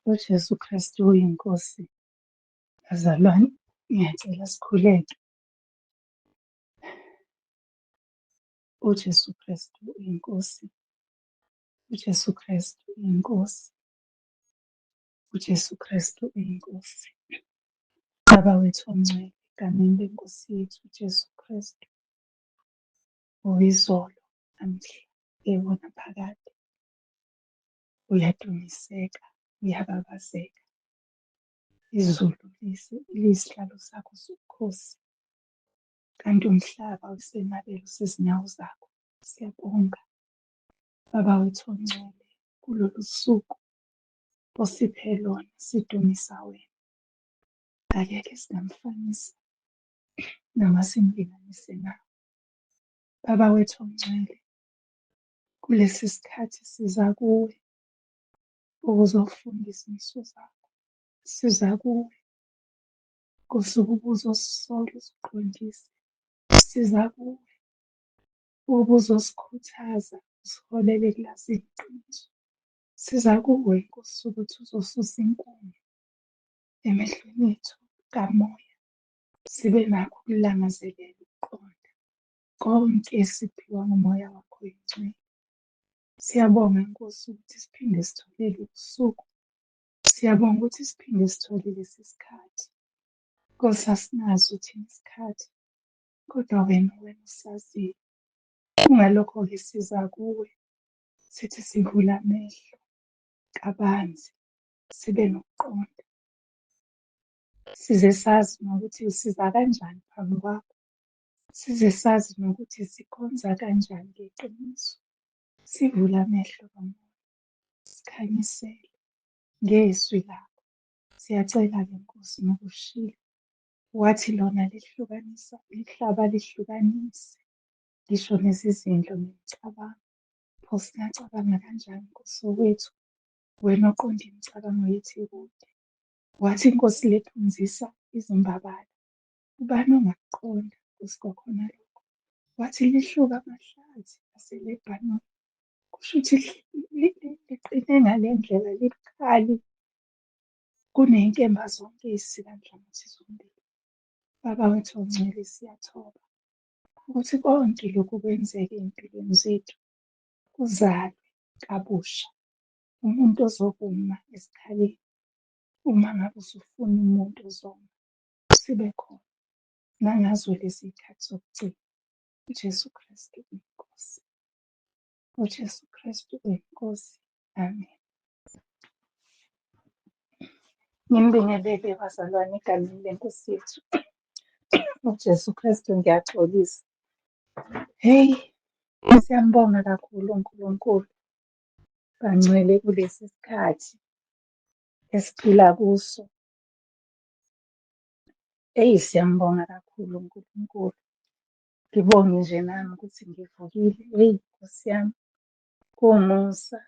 UJesu Kristu uyiNkosi. Bazalwane, ngiyacela sikhuleke. UJesu Kristu uyiNkosi. UJesu Kristu uyiNkosi. UJesu Kristu uyiNkosi. Baba wethu ongcwele, egameni leNkosi yethu uJesu Kristu, uyizolo, namhla, yebo naphakade. Uyadumiseka, uyababazeka. Izulu liyisihlalo sakho sobukhosi, kanti umhlaba usenabelo sezinyawo zakho. Siyabonga Baba wethu ongcwele kulolu suku osiphe lona, sidumisa wena. Akekho esingamfanisa noma simlinganise nawe. Baba wethu ongcwele, kulesi sikhathi siza kuwe ukuzofunda izimiso zakho. Siza kuwe Nkosi ukuba uzosisola usiqondise. Siza kuwe ukuba uzosikhuthaza usiholele ekulazini iqiniso. Siza kuwe Nkosi ukuthi uzosusa inkungu emehlweni ethu kamoya, sibe nakho ukulangazelela ukuqonda konke esiphiwa ngumoya wakho oyingcwele. Siyabonga Nkosi ukuthi siphinde sithole lolu suku. Siyabonga ukuthi siphinde sithole lesi sikhathi. Nkosi asinaso thina isikhathi, kodwa wena wena usaziyo. Kungalokho-ke siza kuwe sithi sivula amehlo kabanzi sibe nokuqonda. Size sazi nokuthi siza kanjani phambi kwakho. Size sazi nokuthi sikhonza kanjani ngeqiniso. Sivule amehlo kamoya, sikhanyisele ngezwi lakho. Siyacela-ke Nkosi ngoba ushilo wathi lona lihlukanisa lihlaba lihlukanise ngisho nezizindlo nemicabango. Pho singacabanga kanjani Nkosi owethu wena oqonda imicabango yethu ikude. Wathi iNkosi lephunzisa izimbabala. Ubani ongakuqonda Nkosi kwakhona lokho? Wathi lihluka amahlathi aseLebhanoni. Kusho ukuthi liqine ngale ndlela libukhali kunenkemba zonke ey'sika nhlangothi zombili. Baba wethu ongcwele siyathoba ukuthi konke lokhu kwenzeke ey'mpilweni zethu kuzalwe kabusha umuntu ozokuma esikhaleni uma ngabe usufuna umuntu ozoma sibe khona nangazo lezi y'khathi zokugcina. UJesu Kristu uyiNkosi. UJesu Kristu uyiNkosi. Amen. Nginibingelele bazalwane egameni leNkosi yethu uJesu Kristu, ngiyaxolisa. Hheyi, siyambonga kakhulu uNkulunkulu bangcwele kulesi sikhathi esiphila kuso. Eyi, siyambonga kakhulu uNkulunkulu. Ngibonge nje nami ukuthi ngivukile. Eyi, Nkosi yami, kuwumusa.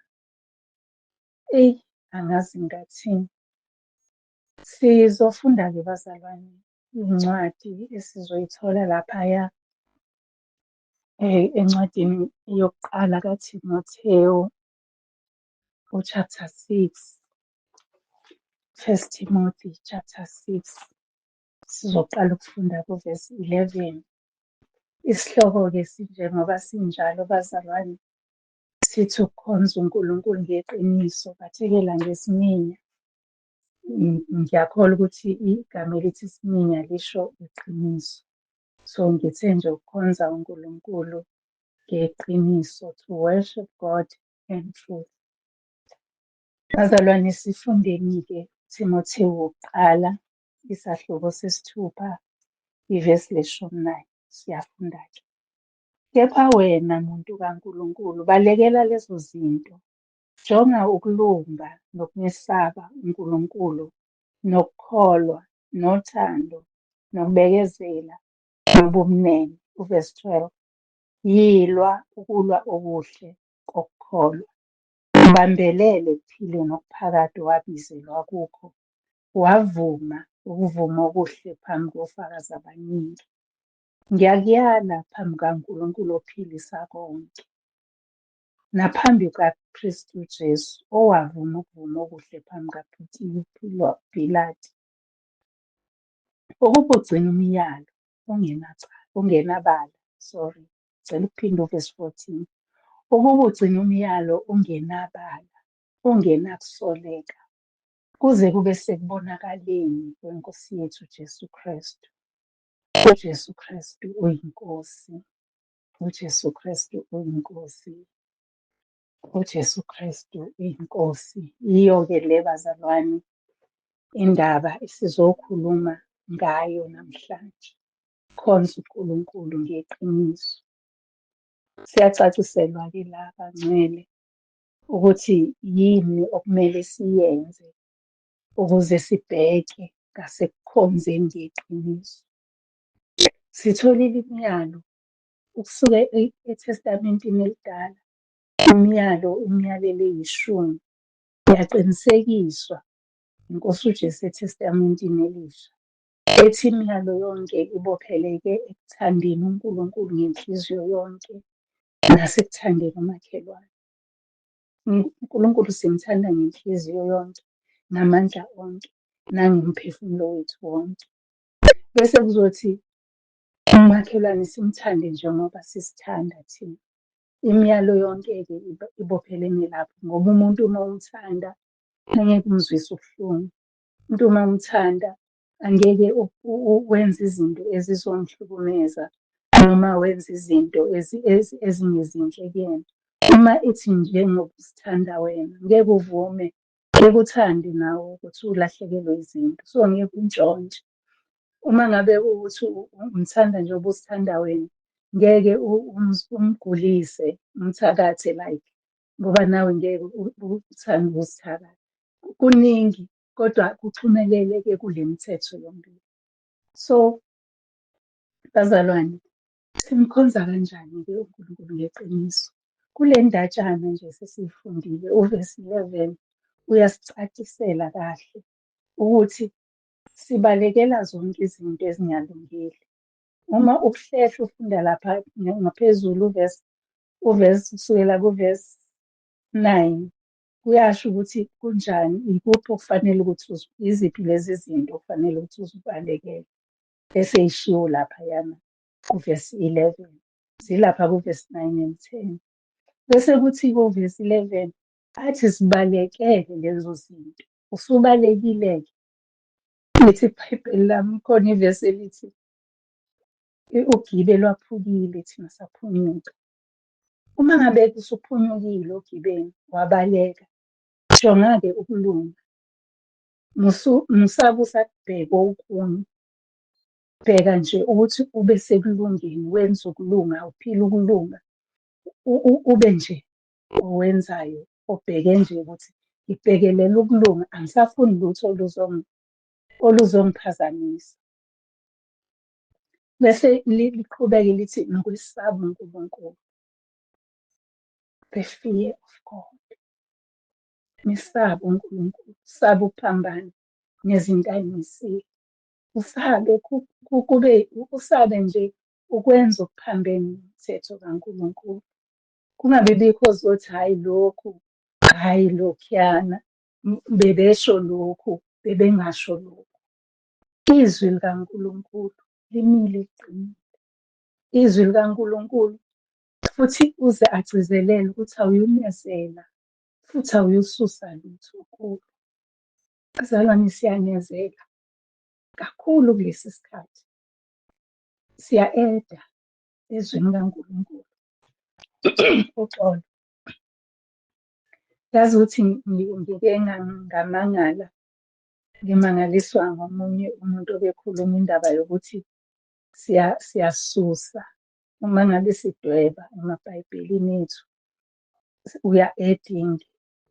Eyi, angazi ngingathini. Sizofunda-ke bazalwane incwadi esizoyithola laphaya encwadini yokuqala kaThimotheo, u-chapter 6. First Timothy chapter 6. Sizoqala ukufunda kuvesi 11. Isihloko-ke sinjengoba sinjalo bazalwane, sithi ukukhonza uNkulunkulu ngeqiniso, bathekela ngesiminya. Ngiyakholwa ukuthi igama elithi isiminya lisho iqiniso. So ngithe nje ukukhonza uNkulunkulu ngeqiniso, to worship God in truth. Bazalwane, sifundeni-ke uThimothewu wokuqala, isahluko sesithupha, ivesi leshumi nanye. Siyafunda-ke. Kepha wena muntu kaNkulunkulu, balekela lezo zinto. Jonga ukulunga nokumesaba uNkulunkulu, nokukholwa, nothando, nokubekezela, nobumnene. Uvesi 12. Yilwa ukulwa okuhle kokukholwa. Ubambelele ekuphileni okuphakade owabizelwa kukho, wavuma ukuvuma okuhle phambi kofakazi abaningi. Ngiyakuyala phambi kukaNkulunkulu ophilisa konke. Naphambi kukaKristu Jesu, owavuma ukuvuma okuhle phambi kukaPontiyu Pilatu, ukuba ugcine umyalo ungenacala, ungenabala, sorry, ngicela ukuphinda uvesi 14. Ukuba ugcine umyalo ungenabala, ungenakusoleka, kuze kube sekubonakaleni kweNkosi yethu uJesu Kristu. UJesu Kristu uyiNkosi. UJesu Kristu uyiNkosi. UJesu Kristu uyiNkosi. Yiyo-ke le bazalwane indaba esizokhuluma ngayo namhlanje. Khonza uNkulunkulu ngeqiniso. Siyacaciselwa-ke la bangcwele ukuthi yini okumele siyenze ukuze sibheke ngasekukhonzeni ngeqiniso. Sitholile imiyalo ukusuka eTestamentini elidala, imiyalo, imiyalelo eyishumi yaqinisekiswa iNkosi uJesu eTestamentini elisha, ethi imiyalo yonke ibopheleke ekuthandeni uNkulunkulu ngenhliziyo yonke nasekuthandeni umakhelwane. UNkulunkulu simthanda ngenhliziyo yonke, ngamandla onke, nangomphefumulo wethu wonke. Bese kuzothi umakhelwane simthande njengoba sisithanda thina. Imiyalo yonke-ke ibophelene lapho ngoba umuntu uma umthanda angeke umzwise ubuhlungu. Umuntu uma umthanda angeke wenze izinto ezizomhlukumeza noma wenze izinto ezingezinhle kuyena. Uma ethi njengoba uzithanda wena, ngeke uvume, ngeke uthande nawe ukuthi ulahlekelwe izinto, so ngeke untshontshe. Uma ngabe ukuthi umthanda njengoba uzithanda wena, ngeke umgulise, umthakathe like ngoba nawe ngeke uthande ukuzithakatha. Kuningi kodwa kuxhumelele-ke kule mithetho yombili. So, bazalwane, simkhonza kanjani-ke uNkulunkulu ngeqiniso? Kule ndatshana nje esesiyifundile, uvesi 11 uyasicacisela kahle ukuthi sibalekela zonke izinto ezingalungile. Uma uhlehla ufunda lapha ngaphezulu uvesi, uvesi kusukela kuvesi 9 kuyasho ukuthi kunjani, ikuphi okufanele ukuthi yiziphi lezi zinto okufanele ukuthi uzibalekele eseyishiwo laphayana kuvesi 11, zilapha kuvesi 9 and 10. Bese kuthi kuvesi 11 athi sibalekele lezo zinto. Usubalekile-ke. Lithi iBhayibheli lami khona ivesi elithi ugibe lwaphukile thina saphunyuka. Uma ngabe usuphunyukile ogibeni wabaleka, jonga-ke ukulunga. Musabe usakubheka okunye. Bheka nje ukuthi ube sekulungeni, wenze ukulunga, uphile ukulunga, ube nje owenzayo, obheke nje ukuthi ngibhekelela ukulunga, angisafuni lutho oluzongiphazamisa. Bese liqhubeke lithi nokwesaba uNkulunkulu, the fear of God. Mesabe uNkulunkulu, usabe ukuphambana nezinto ayimisile. Usabe kube usabe nje ukwenza okuphambene nomthetho kaNkulunkulu. Kungabi bikho ozothi hhayi lokhu, hhayi lokhuyana, bebesho lokhu, bebengasho lokhu. Izwi likaNkulunkulu limile liqinile. Izwi likaNkulunkulu futhi uze agcizelele ukuthi awuyunezela futhi awuyususa lutho kulo. Bazalwane, siyanezela kakhulu kulesi sikhathi. Siya-eda ezwini likaNkulunkulu. Uxolo. Yazi ukuthi ngike ngamangala ngimangaliswa ngomunye umuntu obekhuluma indaba yokuthi siyasusa uma ngabe sidweba emabhayibhelini ethu, we are adding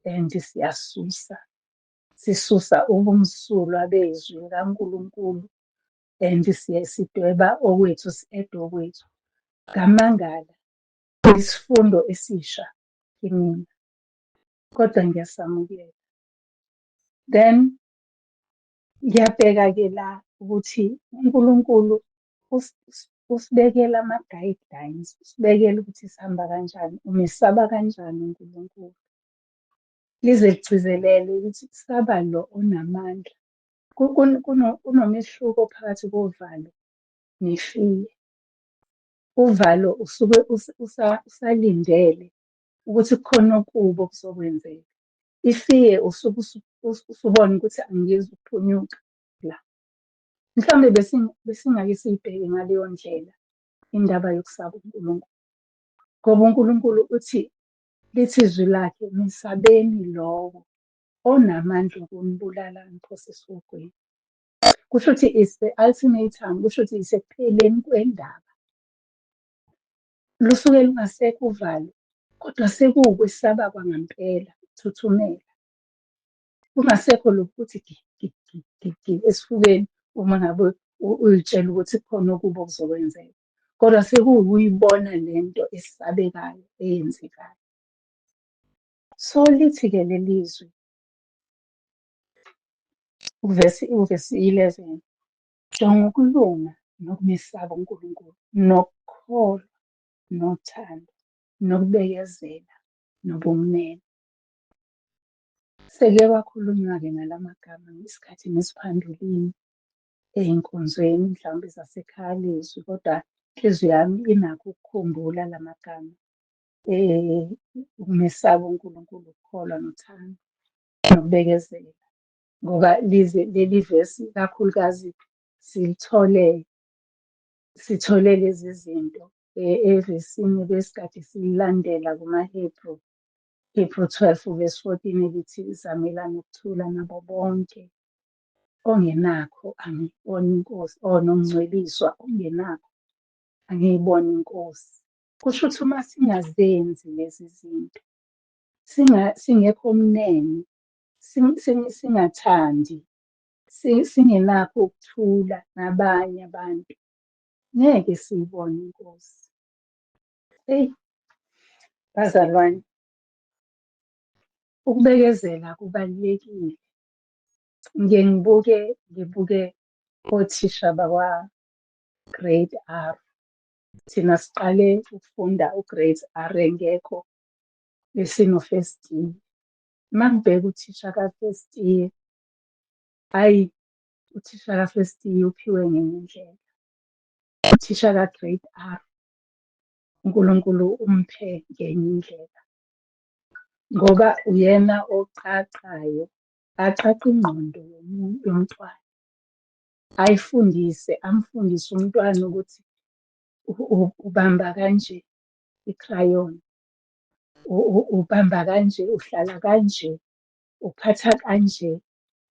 and siyasusa, sisusa ubumsulwa bezwi likaNkulunkulu and sidweba okwethu, si-add okwethu. Ngamangala, isifundo esisha kimina, kodwa ngiyasamukela. Then ngiyabheka-ke la ukuthi uNkulunkulu Usibekela ama-guidelines, usibekela ukuthi sihamba kanjani, umesaba kanjani uNkulunkulu. Lize ligcizelele ukuthi saba lo onamandla. Kunomehluko phakathi kovalo ne-fear. Uvalo usuke usalindele ukuthi kukhona okubi okuzokwenzeka. I-fear usuke usubona ukuthi angizukuphunyuka la. Mhlawumbe besingake siyibheke ngaleyo ndlela indaba yokusaba uNkulunkulu. Ngoba uNkulunkulu uthi, lithi izwi lakhe, mesabeni lowo onamandla okunibulala aniphose esihogweni. Kusho ukuthi it's the ultimatum, kusho ukuthi isekupheleni kwendaba. Lusuke lungasekho uvalo, kodwa sekuwukwesaba kwangampela, ukuthuthumela. Kungasekho lokhu kuthi gi gi gi gi gi esifubeni uma ngabe uy'tshela ukuthi kukhona okubi okuzokwenzeka. Kodwa sekuwukuyibona lento esabekayo eyenzekayo. So lithi-ke leli zwi, uvesi 11, jonga ukulunga nokumesaba uNkulunkulu, nokukholwa, nothando, nokubekezela, nobumnene. Seke kwakhulunywa-ke ngala magama ngesikhathi nesiphambilini ey'nkonzweni mhlawumbe zasekhaya lezwi, kodwa inhliziyo yami inakho ukukhumbula la magama. Ukumesaba uNkulunkulu, ukukholwa, nothando, nokubekezela. Ngoba lize leli vesi kakhulukazi silithole, sithole lezi zinto evesini besikade sililandela kumaHebrew, Hebrew 12 verse 14 elithi zamelani ukuthula nabo bonke, ongenakho angiyiboni inkosi, or nokungcweliswa ongenakho angiyiboni inkosi. Kusho ukuthi uma singazenzi lezi zinto, singekho mnene, singathandi, singenakho ukuthula nabanye abantu, ngeke siyibone inkosi. Eyi, bazalwane, ukubekezela kubalulekile. Ngiye ngibuke othisha bakwa-Grade R. Thina siqale ukufunda u-Grade R engekho, besino-first year. Uma ngibheka uthisha ka-first year, hhayi, uthisha ka-first year uphiwe ngenye indlela. Uthisha ka-Grade R, uNkulunkulu umphe ngenye indlela. Ngoba uyena oqaqayo, aqaqe ingqondo yomntwana, ayifundise, amfundise umntwana ukuthi ubamba kanje i-crayon, ubamba kanje, uhlala kanje, uphatha kanje,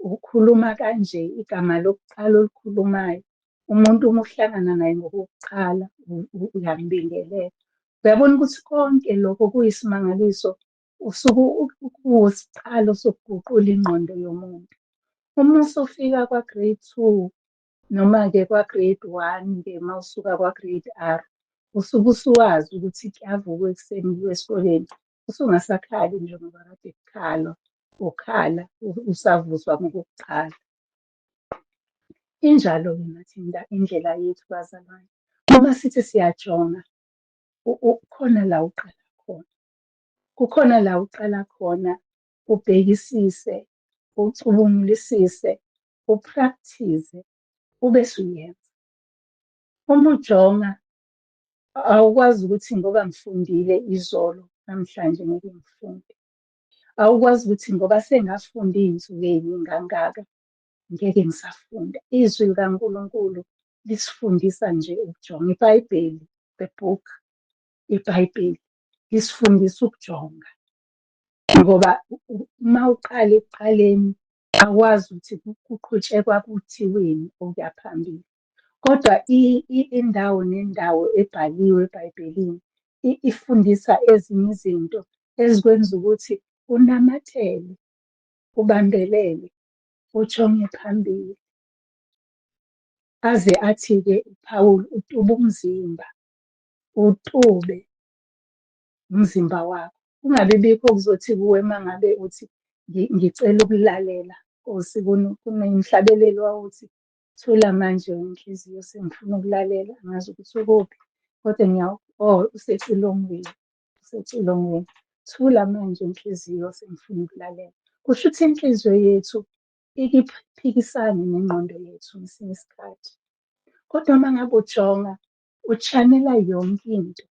ukhuluma kanje, igama lokuqala olikhulumayo. Umuntu uma uhlangana naye ngokokuqala uyambingelela. Uyabona ukuthi konke lokho kuyisimangaliso, usuke kuwusiqalo sokuguqula ingqondo yomuntu. Uma usufika kwa-grade 2, noma-ke kwa-grade 1-ke uma usuka kwa-grade R, usuke usuwazi ukuthi kuyavukwa ekuseni kuyiwe esikoleni, usungasakhali njengoba kade kukhalwa, ukhala usavuswa ngokokuqala. Injalo-ke nathi indlela yethu bazalwane. Uma sithi siyajonga, kukhona la uqala khona. Kukhona la uqala khona ubhekisise, ucubungulisise, u-practice-e, ubese uyenza. Uma ujonga, awukwazi ukuthi ngoba ngifundile izolo, namhlanje ngeke ngifunde. Awukwazi ukuthi ngoba sengafunda iy'nsuku ey'ningi kangaka, ngeke ngisafunda. Izwi likaNkulunkulu lisifundisa nje ukujonga. IBhayibheli, the book, iBhayibheli lisifundisa ukujonga. Ngoba uma uqala ekuqaleni awazi ukuthi kuqhutshekwa kuthiweni okuya phambili. Kodwa indawo nendawo ebhaliwe eBhayibhelini ifundisa ezinye izinto ezikwenza ukuthi unamathele, ubambelele, ujonge phambili. Aze athi-ke uPawulu utuba umzimba, utube umzimba wakho. Kungabi bikho okuzothi kuwe uma ngabe uthi ngicela ukulalela Nkosi, kunemhlabelelo wawuthi Thula manje inhliziyo, sengifuna ukulalela, angazi ukuthi ukuphi, kodwa oh, usecilongweni, usecilongweni. Thula manje inhliziyo, sengifuna ukulalela. Kusho ukuthi inhliziyo yethu ike iphikisane nengqondo yethu ngesinye isikhathi. Kodwa uma ngabe ujonga, u-channel-a yonke into,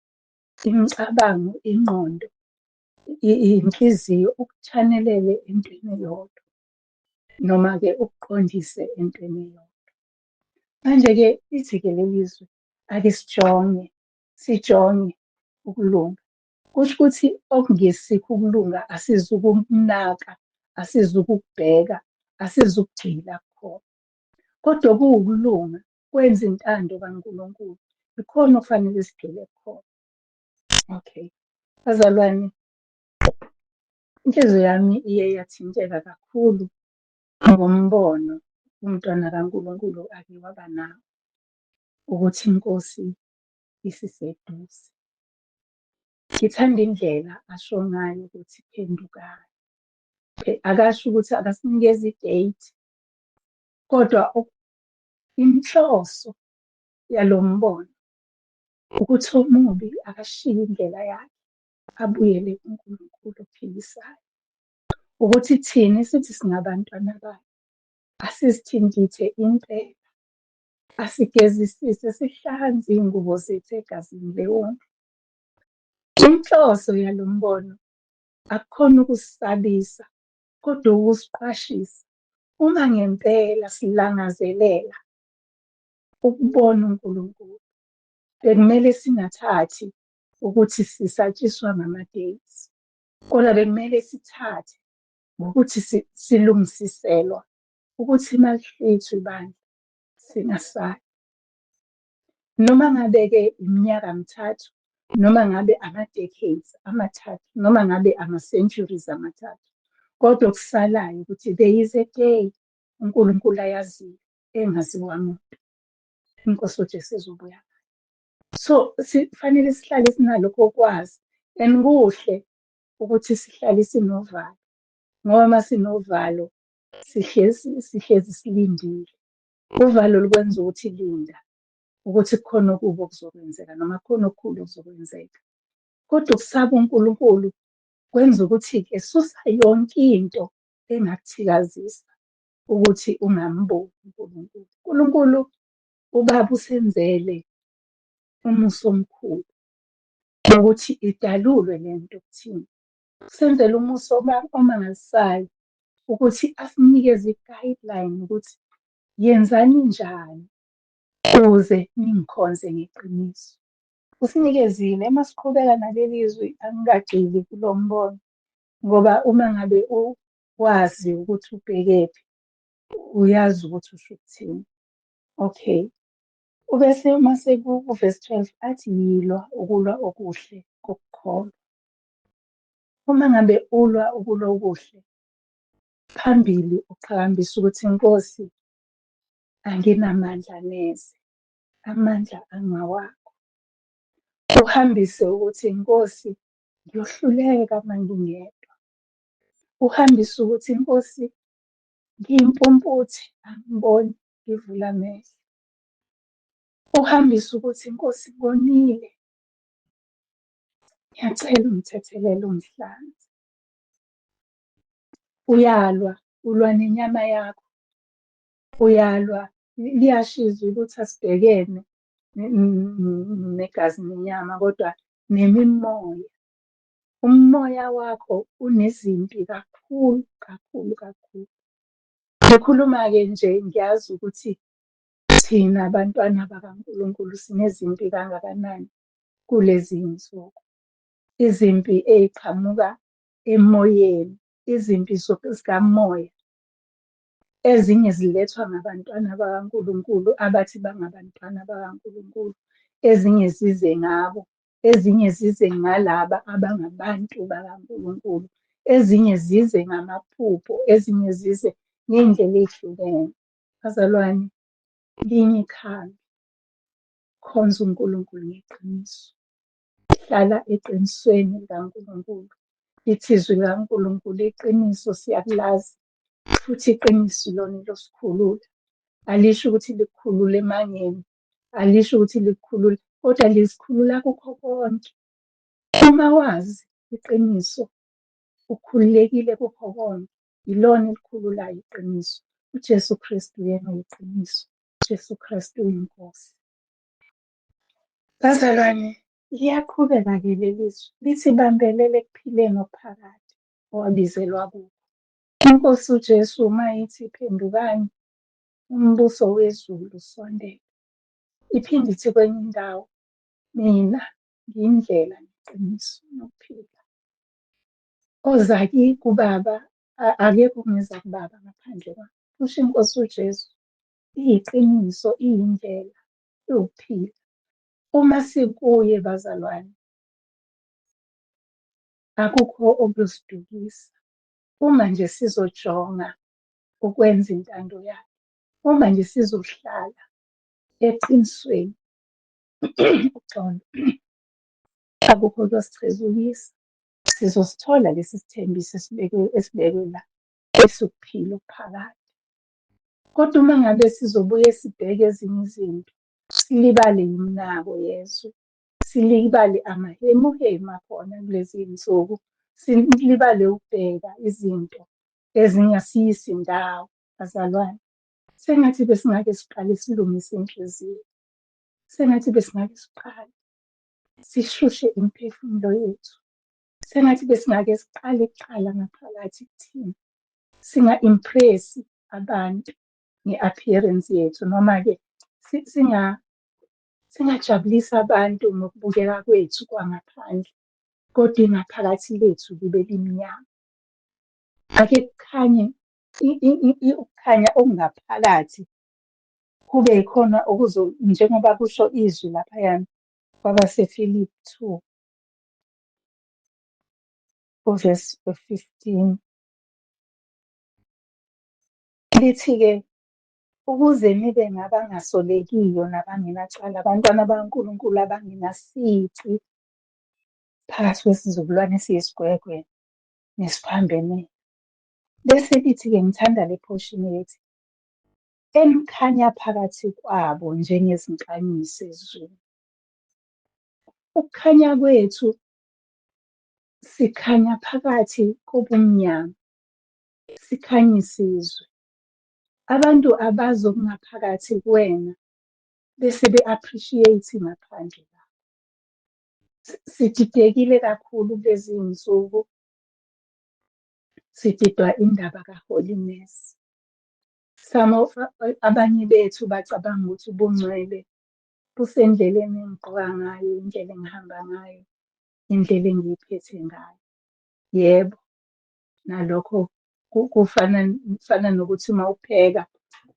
imicabango, ingqondo, inhliziyo, uku-channel-ele entweni eyodwa, noma-ke ukuqondise entweni eyodwa. Manje-ke ithi-ke leli zwi, ake sijonge, sijonge ukulunga. Kusho ukuthi okungesikho ukulunga asizukunaka, asizukukubheka, asizukugxila kukhona. Kodwa okuwukulunga kwenza intando kaNkulunkulu, ikhona okufanele sigxile kukhona. Okay. Bazalwane, inhliziyo yami iye yathinteka kakhulu ngombono umntwana kaNkulunkulu ake waba nawo, ukuthi iNkosi isiseduze. Ngithanda indlela asho ngayo ukuthi phendukani. Akasho ukuthi akasinikezi i-date, kodwa inhloso yalo mbono ukuthi omubi akashiye indlela yakhe abuyele kuNkulunkulu ophilisayo. Ukuthi thina esithi singabantwana bakhe asizithintithe impela, asigezisise sihlanze iy'ngubo zethu egazini lewundlu. Inhloso yalo mbono akukhona ukusisabisa, kodwa ukusiqwashisa uma ngempela silangazelela ukubona uNkulunkulu. Bekumele singathathi ukuthi sisatshiswa ngama-dates, kodwa bekumele sithathe ngokuthi silungisiselwa ukuthi malihlwithwa ibandla singasali. Noma ngabe-ke iminyaka mithathu, noma ngabe ama-decades amathathu, noma ngabe ama-centuries amathathu, kodwa okusalayo ukuthi there is a day uNkulunkulu ayaziyo engaziwa muntu, iNkosi uJesu ezobuya ngayo. So sifanele sihlale sinalokho kwazi, and kuhle ukuthi sihlale sinovalo, ngoba uma sinovalo sihlezi silindile. Uvalo lukwenza ukuthi linda ukuthi kukhona okubi okuzokwenzeka noma kukhona okukhulu okuzokwenzeka. Kodwa ukusaba uNkulunkulu kwenza ukuthi-ke susa yonke into engakuthikazisa ukuthi ungamboni uNkulunkulu. UNkulunkulu uBaba usenzele umusa omkhulu ukuthi idalulwe le nto kuthina. Usenzele umusa omangalisayo ukuthi asinikeze i-guideline ukuthi yenzani njani ukuze ningikhonze ngeqiniso. Usinikezile, uma siqhubeka naleli zwi angikagxili kulo mbono, ngoba uma ngabe wazi ukuthi ubhekephi, uyazi ukuthi usho ukuthini. Okay. Ubese uma seku-verse 12 athi yilwa ukulwa okuhle kokukholwa. Uma ngabe ulwa ukulwa okuhle, phambili uqhakambisa ukuthi Nkosi anginamandla neze, amandla angawakho. Uhambise ukuthi Nkosi ngiyohluleka uma ngingedwa. Uhambise ukuthi Nkosi ngiyimpumputhe angiboni, ngivula amehlo. Uhambise ukuthi Nkosi ngonile, ngiyacela ungithethelele ungihlanze. Uyalwa, ulwa nenyama yakho, uyalwa. Liyasho izwi ukuthi asibhekene negazi nenyama, kodwa nemimoya. Umoya wakho unezimpi kakhulu kakhulu kakhulu. Ngikhuluma-ke nje ngiyazi ukuthi thina bantwana bakaNkulunkulu sinezimpi kangakanani kulezi iy'nsuku. Izimpi ey'qhamuka emoyeni, izimpi zikamoya. Ezinye zilethwa ngabantwana bakaNkulunkulu abathi bangabantwana bakaNkulunkulu, ezinye zize ngabo, ezinye zize ngalaba abangabantu bakaNkulunkulu, ezinye zize ngamaphupho, ezinye zize ngey'ndlela ey'hlukene. Bazalwane, linye ikhambi, khonza uNkulunkulu ngeqiniso. Hlala eqinisweni likaNkulunkulu. Lithi izwi likaNkulunkulu, iqiniso siyakulazi, futhi iqiniso ilona elosikhulula. Alisho ukuthi likukhulula emangeni, alisho ukuthi likukhulula, kodwa lisikhulula kukho konke. Uma wazi iqiniso, ukhululekile kukho konke. Yilona elikhululayo iqiniso. UJesu Kristu uyena oyiqiniso. UJesu Kristu uyiNkosi. Bazalwane, liyaqhubeka-ke leli zwi, lithi bambelela ekuphileni okuphakade owabizelwa kukho. INkosi uJesu uma ithi phendukani, umbuso wezulu usondele. Iphinde ithi kwenye indawo, mina ngiyindlela neqiniso nokuphila. Oza kubaba, akekho ongeza kubaba ngaphandle kwami. Kusho iNkosi uJesu. Iyiqiniso, iyindlela, iwukuphila. Uma sikuye bazalwane, akukho okuyosidukisa. Uma nje sizojonga ukwenza intando yakhe, uma nje sizohlala eqinisweni, uxolo, akukho okuyosichezukisa. Sizosithola lesi sithembiso esibekwe esibekwe la, esokuphila okuphakade. Kodwa uma ngabe sizobuye sibheke ezinye izinto, silibale iminako yezwe, silibale amahemuhemu akhona kulezi iy'nsuku, silibale ukubheka izinto ezingasiyisi ndawo, bazalwane. Sengathi besingake siqale silungise inhliziyo. Sengathi besingake siqale sishushe imiphefumulo yethu. Sengathi besingake siqale kuqala ngaphakathi kuthina. Singa-impress-i abantu nge-appearance yethu noma-ke singajabulisi abantu ngokubukeka kwethu kwangaphandle, kodwa ingaphakathi lethu libe limnyama. Ake kukhanye ukukhanya okungaphakathi kube yikhona okuzo njengoba kusho izwi laphayana kwabaseFilipi 2 uvesi 15. Lithi-ke ukuze nibe ngabangasolekiyo nabangenacala, abantwana bakaNkulunkulu abangenasici phakathi kwesizukulwane esiyisigwegwe nesiphambene. Bese lithi-ke ngithanda le portion ethi, enikhanya phakathi kwabo njengezinkanyiso ezweni. Ukukhanya kwethu sikhanya phakathi kobumnyama, sikhanyise izwe. Abantu abazi okungaphakathi kuwena bese be-appreciate ngaphandle lakho. Sididekile kakhulu kulezi iy'nsuku, sididwa indaba ka-holiness. Some of abanye bethu bacabanga ukuthi ubungcwele busendleleni engigqoka ngayo, indlela engihamba ngayo, indlela engiyiphethe ngayo. Yebo, nalokho kufana kufana nokuthi uma upheka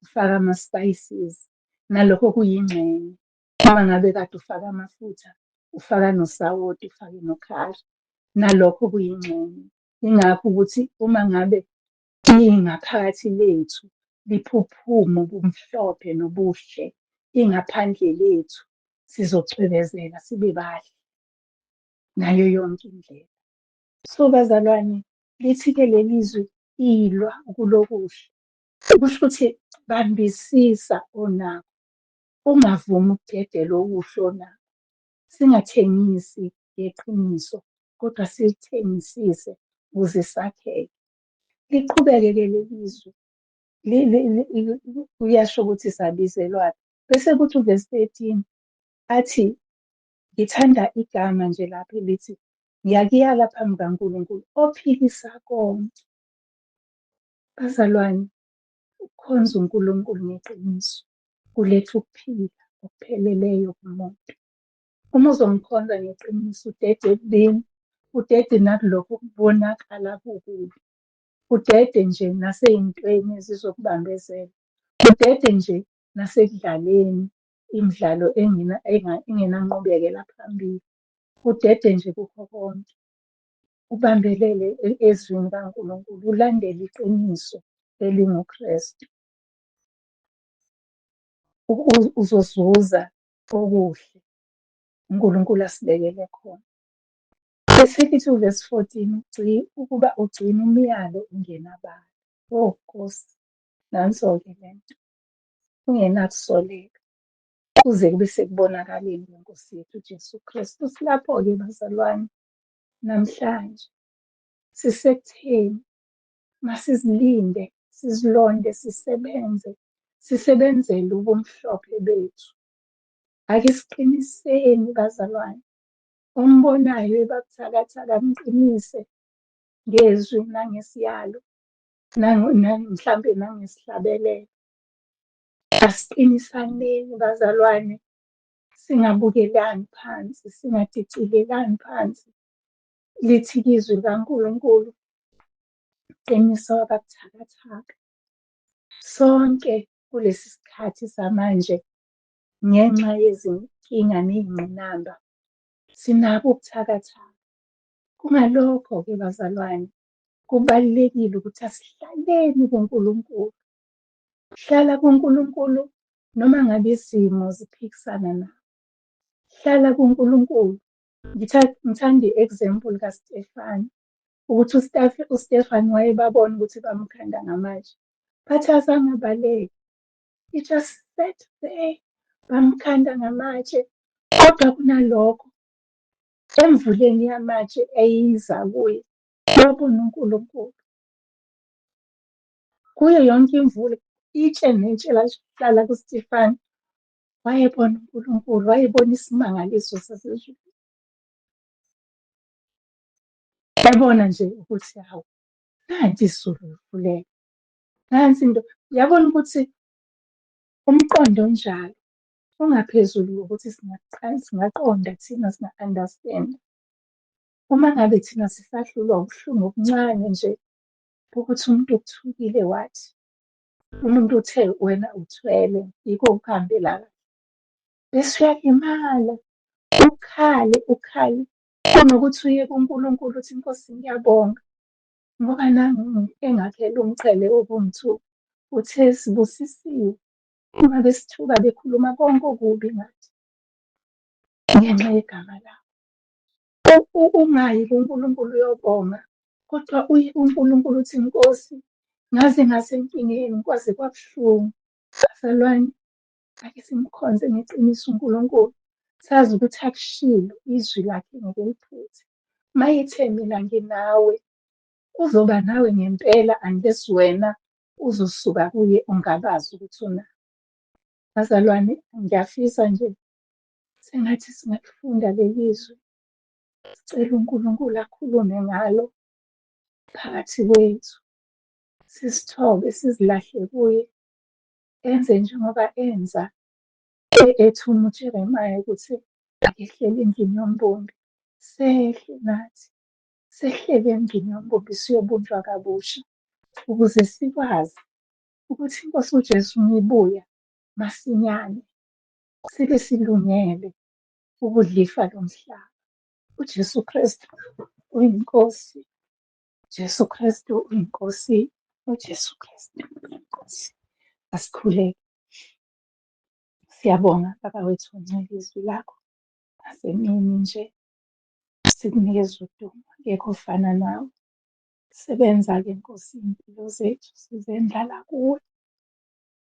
ufake ama-spices, nalokho kuyingxenye. Uma ngabe kade ufaka amafutha, ufaka nosawoti, ufake nokhari, nalokho kuyingxenye. Yingakho ukuthi uma ngabe ingaphakathi lethu liphuphuma ubumhlophe nobuhle, ingaphandle lethu sizocwebezela sibe bahle ngayo yonke indlela. So bazalwane, lithi-ke leli zwi ilwa kulokuhle. Kusho ukuthi bambisisa onakho, ungavumi ukudedela okuhle onakho. Singathengisi ngeqiniso, kodwa silithengisise ukuze sakheke. Liqhubeke-ke leli zwi, kuyasho ukuthi sabizelwaphi. Bese kuthi uvesi 13 athi, ngithanda igama nje lapho elithi, ngiyakuyala phambi kaNkulunkulu ophilisa konke. Bazalwane, ukukhonza uNkulunkulu ngeqiniso kuletha ukuphila okupheleleyo kumuntu. Uma uzomkhonza ngeqiniso udede ekubeni, udede nakulokho okubonakala kukubi, udede nje nasey'ntweni ezizokubambezela, udede nje nasekudlaleni imidlalo engenanqubekela phambili, udede nje kukho konke. Ubambelele ezwini kaNkulunkulu, ulandele iqiniso elinguKristu. Uzozuza okuhle uNkulunkulu asibekele khona. Bese lithi uvesi 14, ukuba ugcine umyalo ungenabala. Oh Nkosi, nanso-ke le nto. Ungenakusoleka kuze kube sekubonakaleni kweNkosi yethu uJesu Kristu. Silapho-ke bazalwane namhlanje, sisekutheni masizilinde, sizilonde, sisebenze, sisebenzele ubumhlophe bethu. Ake siqiniseni bazalwane, ombonayo ebabuthakathaka mqinise ngezwi nangesiyalo, mhlampe nangesihlabelelo. Asiqinisaneni bazalwane, singabukelani phansi, singadicilelani phansi. Lithi-ke izwi likaNkulunkulu, qinisa ababuthakathaka. Sonke kulesi sikhathi samanje, ngenxa yezinkinga ney'ngqinamba, sinabo ubuthakathaka. Kungalokho-ke bazalwane, kubalulekile ukuthi asihlaleni kuNkulunkulu. Hlala kuNkulunkulu noma ngabe izimo ziphikisana nawe. Hlala kuNkulunkulu. Ngithanda i-example kaStefani, ukuthi uStefani wayebabona ukuthi bamkhanda ngamatshe, but azange abaleke. He just sat there, bamkhanda ngamatshe, kodwa kunalokho, emvuleni yamatshe eyiza kuye, wabona uNkulunkulu. Kuyo yonke imvula, itshe netshe lahlala kuStefani, wayebona uNkulunkulu, wayebona isimangaliso sasezulwini. Ebona nje ukuthi hawu, nanti izulu livuleka, nansi into. Uyabona ukuthi umqondo onjalo ungaphezulu kokuthi singaqonda thina, singa-understand-a. Uma ngabe thina sisahlulwa ubuhlungu obuncane nje bokuthi umuntu ukuthukile wathi, umuntu uthe wena uthwele, yikho ukuhambela kahle. Bese uyalimala, ukhale, ukhale, kunokuthi uye kuNkulunkulu uthi, Nkosi ngiyabonga, ngoba nangu engakhela umqhele wokungithuka. Uthe sibusisiwe uma besithuka bekhuluma konke okubi ngathi ngenxa yegama lakho. Ungayi kuNkulunkulu uyobonga, kodwa uye kuNkulunkulu uthi, Nkosi, ngaze ngasenkingeni, kwaze kwabuhlungu. Bazalwane, ake simkhonze ngeqiniso uNkulunkulu, sazi ukuthi akushilo izwi lakhe ngeke liphuthe. Uma ethe mina nginawe, uzoba nawe ngempela unless wena uzosuka kuye ungabazi ukuthi unawe. Bazalwane, ngiyafisa nje sengathi singalifunda leli zwi, sicele uNkulunkulu akhulume ngalo phakathi kwethu, sisithobe, sizilahle kuye, enze njengoba enza ethuma uJeremiya ukuthi akehlele endlini yombumbi. Sehle nathi, sehlele endlini yombumbi siyobunjwa kabusha ukuze sikwazi ukuthi iNkosi uJesu uma ibuya masinyane sibe silungele ukudla ifa lomhlaba. UJesu Kristu uyiNkosi. Jesu Kristu uyiNkosi. UJesu Kristu uyiNkosi. Asikhuleke. Siyabonga Baba wethu ngenxa yezwi lakho. Nasemini nje sikunikeza udumo, akekho ofana nawe. Sebenza-ke Nkosi iy'mpilo zethu sizendlala kuwe.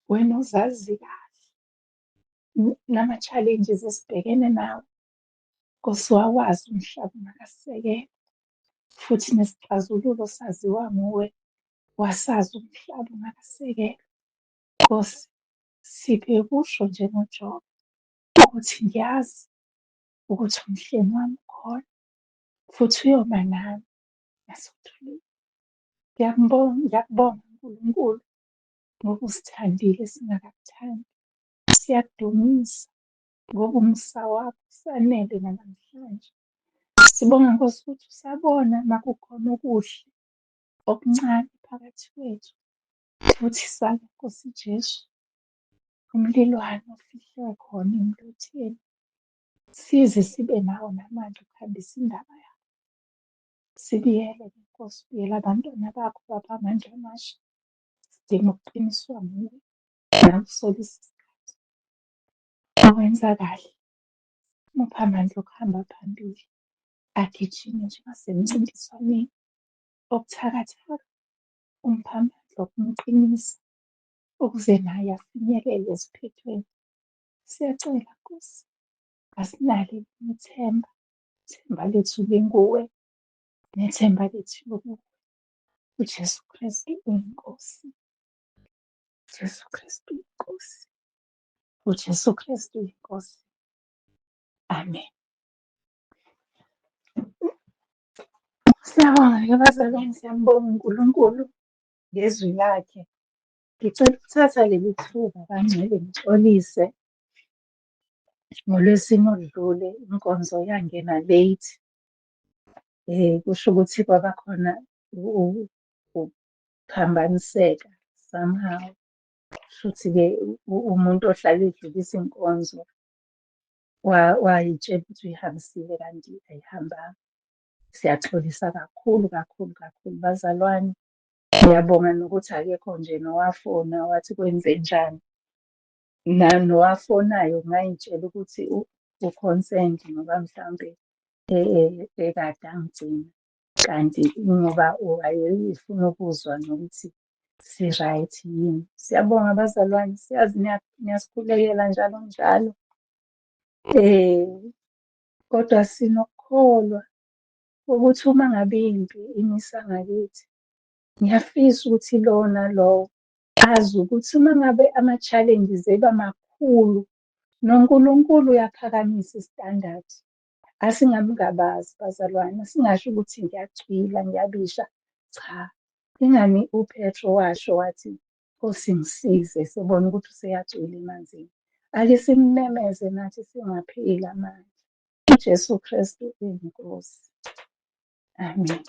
Wena ozazi kahle nama-challenges esibhekene nawo. Nkosi wawazi umhlaba ungakasekela futhi nesixazululo saziwa nguwe, wasazi umhlaba ungakasekelwa. Nkosi, siphe kusho njengoJobe ukuthi ngiyazi ukuthi umhlengi wami ukhona futhi uyoba nami nasothulini. Ngiyakubonga, ngiyakubonga Nkulunkulu ngoba usithandile singakakuthandi. Siyakudumisa ngoba umusa wakho usanele nanamhlanje. Sibonga Nkosi ukuthi usabona uma kukhona okuhle okuncane phakathi kwethu. Futhi sale Nkosi Jesu, umlilwane ofihlwe khona emlotheni. Size sibe nawo namandla okuhambisa indaba yakho. Sibiyele Nkosi, biyela abantwana bakho bapha amandla amasha. Sidinga ukuqiniswa nguwe nakuso lesi sikhathi. Owenza kahle, muphe amandla okuhamba phambili, agijime njengasemncintiswaneni. Obuthakathaka, umuphe amandla okumqinisa. ukuze naye afinyelele esiphethweni. Siyacela Nkosi, asinalo elinye ithemba, ithemba lethu linguwe, nethemba lethu likuwe. UJesu Kristu uyiNkosi. UJesu Kristu uyiNkosi. UJesu Kristu uyiNkosi. Amen. Siyabonga-ke bazalwane, siyambonga uNkulunkulu ngezwi lakhe. Ngicela ukuthatha leli thuba bangcwele ngixolise. NgoLwesine oludlule inkonzo yangena late. Kusho ukuthi kwaba khona ukuphambaniseka somehow. Kushuthi-ke umuntu ohlale edlulisa inkonzo wayitshela ukuthi uyihambisile kanti ayihambanga. Siyaxolisa kakhulu kakhulu kakhulu bazalwane. Ngiyabonga nokuthi akekho nje nowafona wathi kwenzenjani. Nowafonayo ngay'tshela ukuthi u-concerned ngoba mhlawumbe ekade angigcina, kanti ngoba wayefuna ukuzwa nokuthi si-right yini. Siyabonga bazalwane, siyazi niyasikhulekela njalo njalo. Kodwa sinokukholwa ukuthi uma ngabe impi imisa ngakithi, ngiyafisa ukuthi lowo nalowo azi ukuthi uma ngabe ama-challenges eba makhulu, noNkulunkulu uyaphakamisa i-standard. Asingamngabazi bazalwane, singasho ukuthi ngiyacwila, ngiyabisha. Cha, ingani uPetro washo wathi, Nkosi ngisize, sebona ukuthi useyacwila emanzini. Ake simmemeze nathi singapheli amandla. UJesu Kristu uyiNkosi. Amen.